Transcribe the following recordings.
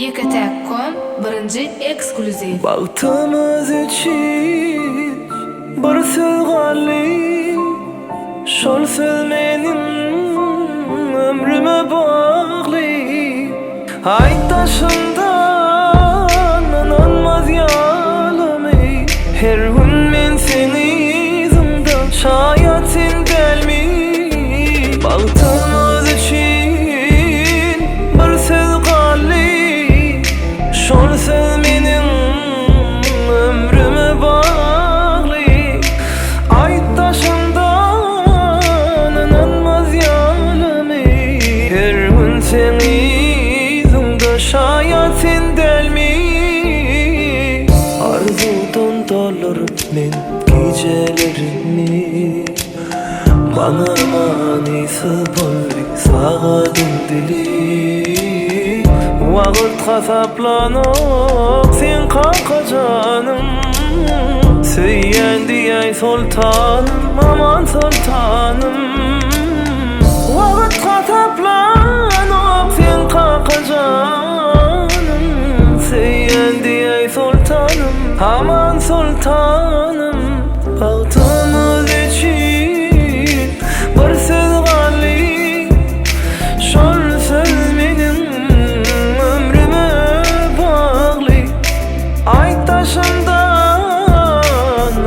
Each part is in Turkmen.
Ýeketäk kom birinji eksklýuziw. Bagtymyz üçin bir söz galdy, Şol söz meniň ömrüme bagly. Aýt daşyndan ynanmaz ýalymy, Her gün men seň yzyňda şaýat sen dälmi? Bagtymyz üçin bir söz galdy, Şol söz meniň ömrüme bagly. Aýt daşyňdan ynanmaz ýalymy, Her gün seň yzyňda şaýat sen dälmi? Arzuwdan dolduryp men gijelerimi. Maňa manysyz boldy sagadyň dili. Wagt hasaplanok seň kaka janyň. Söýýän diýäý soltanym, aman soltanym. Wagt hasaplanok seň kaka janyň. Söýýän diýäý soltanym, aman soltanym. Bagtymyz üçin bir söz galdy, Şol söz meniň ömrüme bagly. Aýt daşyndan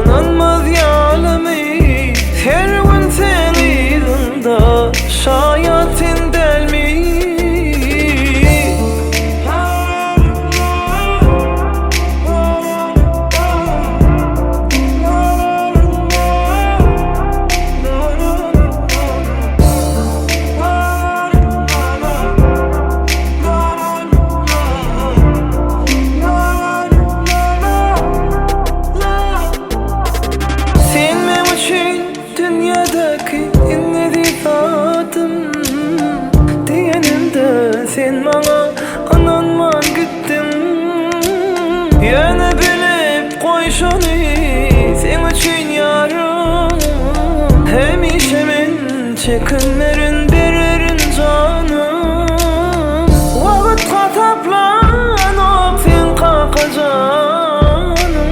ynanmaz ýalymy, Her gün seň yzyňda şaýat sen dälmi? Sen meň üçin dünýädäki iň eziz zadym Diýenimde sen maňa ynanman gitdiň Ýöne bilip goý şony seň üçin ýarym Hemişe men çekinmerin bererin janym Wagt hasaplanok seň kaka janyň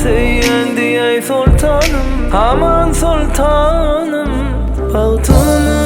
Söýýän diýäý soltanym aman soltanym Bagtym.